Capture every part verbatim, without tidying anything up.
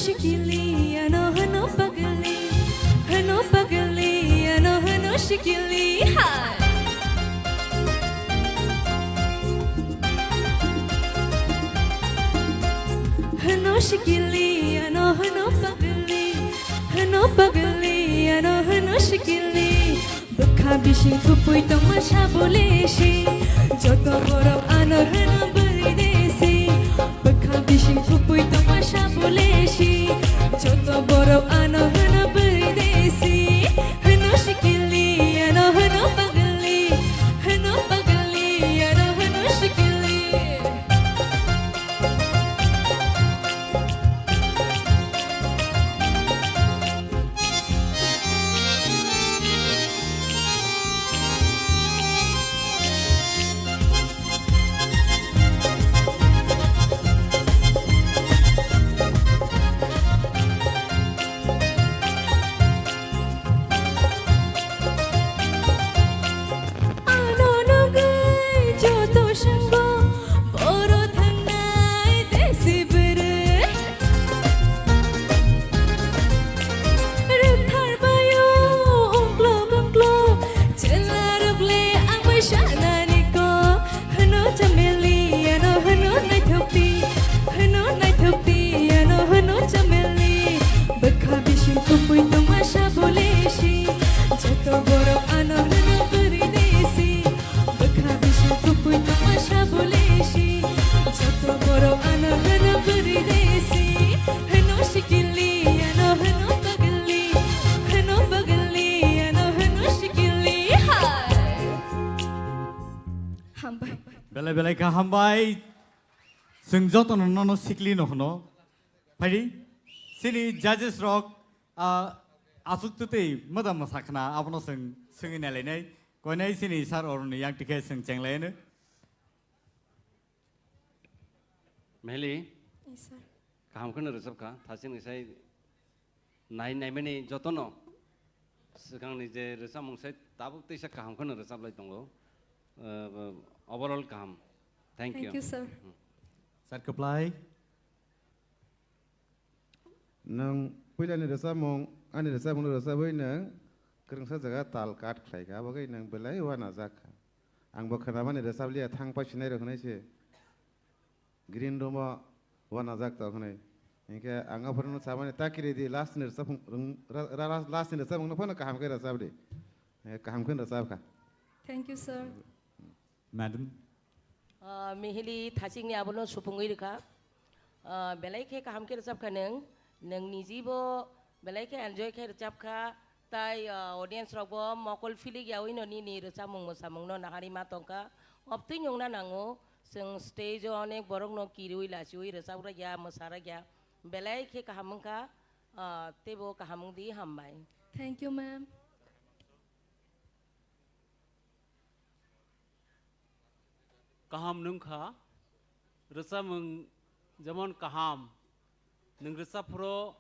Shikili, ano hano pagli, hano pagli, ano hano shikili, ha. Hano shikili, ano hano pagli, hano pagli, ano hano shikili. Bwkha bising kupui tongma sabole si, joto borok ano hwno bwrwi de si. Bwkha bising kupui tongma sabole si, joto borok ano hwno bwrwi de si. Hwno sikili, ano hwno pagli, hwno pagli, ano hwno sikili. Ano nugwi joto swngo, boro thangnai desi bwrwi. Rwktharbaio ungklok ungklok, chwlarokle ang bai sanani kok. Hwno chameli, ano hwno naithokti, hwno naithokti, ano hwno chameli. Bwkha bising kupui tongma sabole si, joto borok ano hwno bwrwi de si. Bwkha bising kupui tongma sabole si, joto borok ano hwno bwrwi de si. Hwno sikili, ano hwno pagli, hwno pagli, ano hwno sikili. Hai. Hambai. Belai belai kha hambai. Chwng jotono nono sikli no hwno. Phaidi, chini judges rok, ah, aswk twtwi mwdam mwsa khna, abono chwng swngwi nailainai. Koinai chini sir oroni yang tikhe chwng chenglaino. Mehli, yes, sir. Kaham kheno rwchapkha, thachini sai nai naimani jotono swkangni je rwchapmung sai tabuk teisa kaham kheno rwchaplai tongo. Uh, overall kaham. Thank you. Thank you, sir. Hmm. Sir, kwplai. Nwng puilani rwchapmung, ani rwchapmungno rwchapwi nwng kwrwngsa jaga tal cut khlaikha, abo khe nwng belai uanajak kha. Angbo khwnamani rwchapliya, thang paisinai rok hwnwi se green room o uanajak tok hwnwi. Hinkhe ang aphuru no samani ta kiri di, last ni rwchapmung, ra-, ra-, ra-, last ni rwchapmung no phano kaham khe rwchap di. Hinkhe kaham khe rwchap kha. Thank you, sir. Madam. Ah, Mihili thachikni abono supungwi rwkha. Ah, belai khe kaham khe rwchapkha nwng. Nwng nijibo belai khe enjoy khe rwchapkha. Tai, ah, audience rokbo mokol philik yaui no nini rwchapmung mwsamungno naharwi ma tongkha. Obtwi nungna nango, chwng stage o onek borokno kiriui lachiui rwchaprakya, mwsarakya. Belai khe kaham wngkha, ah, teibo kaham wngdi, hambai. Thank you, ma'am. Kaham nwngkha, rwchapmung jemon kaham, nwng rwchapphuru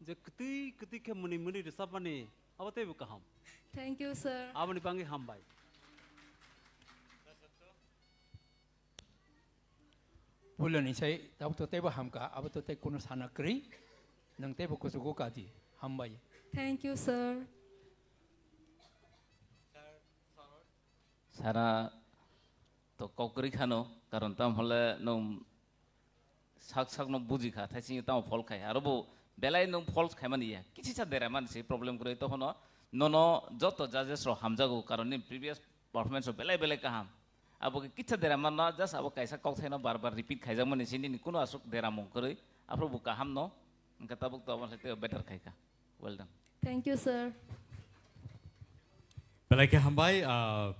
je kwtwi kwtwi khe mwnwi mwnwi rwchapmani, abo teibo kaham. Thank you, sir. Aboni bagwi hambai. Puilani sai tabuk to teibo hamkha, abo to tei kunu sana kwrwi, nwng teibo kuchugo kadi, hambai. Thank you, sir. Sara to kok kwrwi khano, karon tamo hole nwng sak sak no buji kha, thaising tamo phol khai. Aro bo belai nwng phol khaimani ya. Kichisa dera mani se problem kwrwi, tokhono nono joto judges rok hamjago, karon ni previous performance rok belai belai kaham. Abo khe kichisa dera manno, just abo kaisa kok thaino bar bar repeat khaijakmani se nini kuno aswk dera mung kwrwi. Aphuru bo kaham no, hwnkhe tabuk to abo se teibo better khai kha. Well done. Thank you, sir. Belai khe hambai, ah,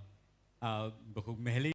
ah, Bukhuk Meheli.